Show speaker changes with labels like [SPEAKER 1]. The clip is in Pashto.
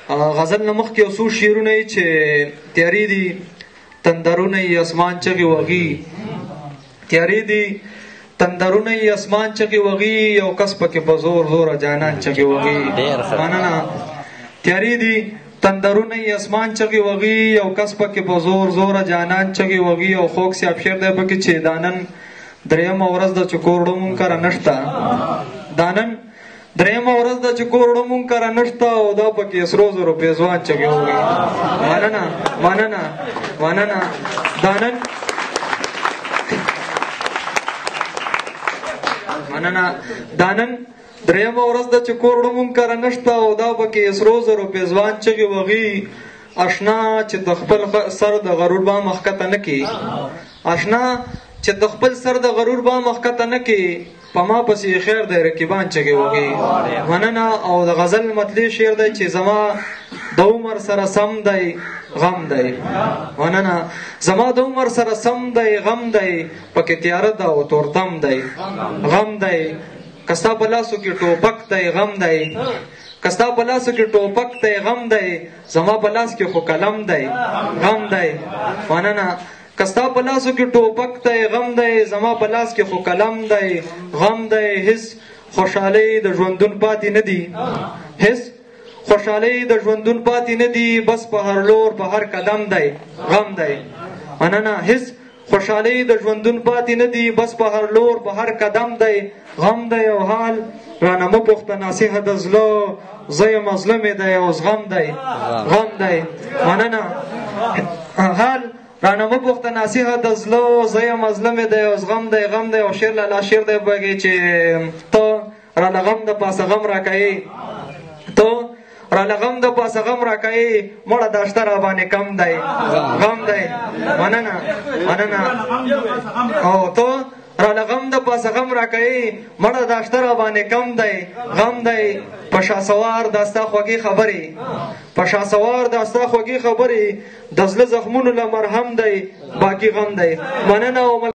[SPEAKER 1] غزل نه مخکې یو څو شعرونه یې چې تیارې دي تندرونه یې اسمان چغې وهي، تیارې دي تندرونه یې اسمان چغې وهي، یو کس پکې په زور زوره جانان چغې وهي. مننه. تیارې دي تندرونه یې اسمان چغې وهي، یو کس پکې په زور زوره جانان چغې وهي. او خوږ صاحب شعر دی پکې چې دانن درېیمه ورځ ده چې کور وړو مونږ کره نشته، دانن درېیمه ورځ ده چې کور وړو مونږ کره نشته، او دا پکې سرو زرو پېزوان چغې وهي. مننه مننه مننه. دانن مننه. دانن درېیمه ورځ ده چې کور وړو مونږ کره نشته، او دا پکې سرو زرو پېزوان چغې وهي. اشنا چې د خپل سر د غرور بام ښکته نه کړي، اشنا چې د خپل سر د غرور بام ښکته نه کړي، په ما پسې خیر دی رقیبان چغې وهي. مننه. او د غزل مطلع شعر دی چې زما د عمر سره سم دی غم دی. مننه. زما د عمر سره سم دی غم دی، پکې تیاره ده او تورتم دی غم دی. که ستا په لاسو کې ټوپک دی غم دی، که ستا په لاسو کې ټوپک دی غم دی، زما په لاس کې خو قلم دی غم دی. مننه. که ستا په لاسو کې ټوپک دی غم دی، زما په لاس کې خو قلم دی غم دی. هیڅ خوشحالۍ د ژوندون پاتې نه دي، هیڅ خوشحالۍ د ژوندون پاتې نه دي، بس په هر لور په هر قدم دی غم دی. مننه. هیڅ خوشحالۍ د ژوندون پاتې نه دي، بس په هر لور په هر قدم دی غم دی. او حال رانه مه پوښته ناصحه د زړه، زه یم زړه مې دی او زغم دی غم دی. مننه. حال رانه مه پوښته ناصحه د زړه، زه یم زړه مې دی او زغم دی غم دی. او شعر لالا شعر دی بګې چې ته راله غم د پاسه غم راکوې، ته راله غم د پاسه غم راکوې، مړه دا شته راباندې کم دی غم دی. مننه مننه. او ته راله غم د پاسه غم راکوې، مړه دا شته راباندې کم دی غم دی. په شاسوار دا ستا خوږې خبرې، په شاسوار دا ستا خوږې خبرې، د زړه زخمونو له مرهم دی باقي غم دی. مننه. او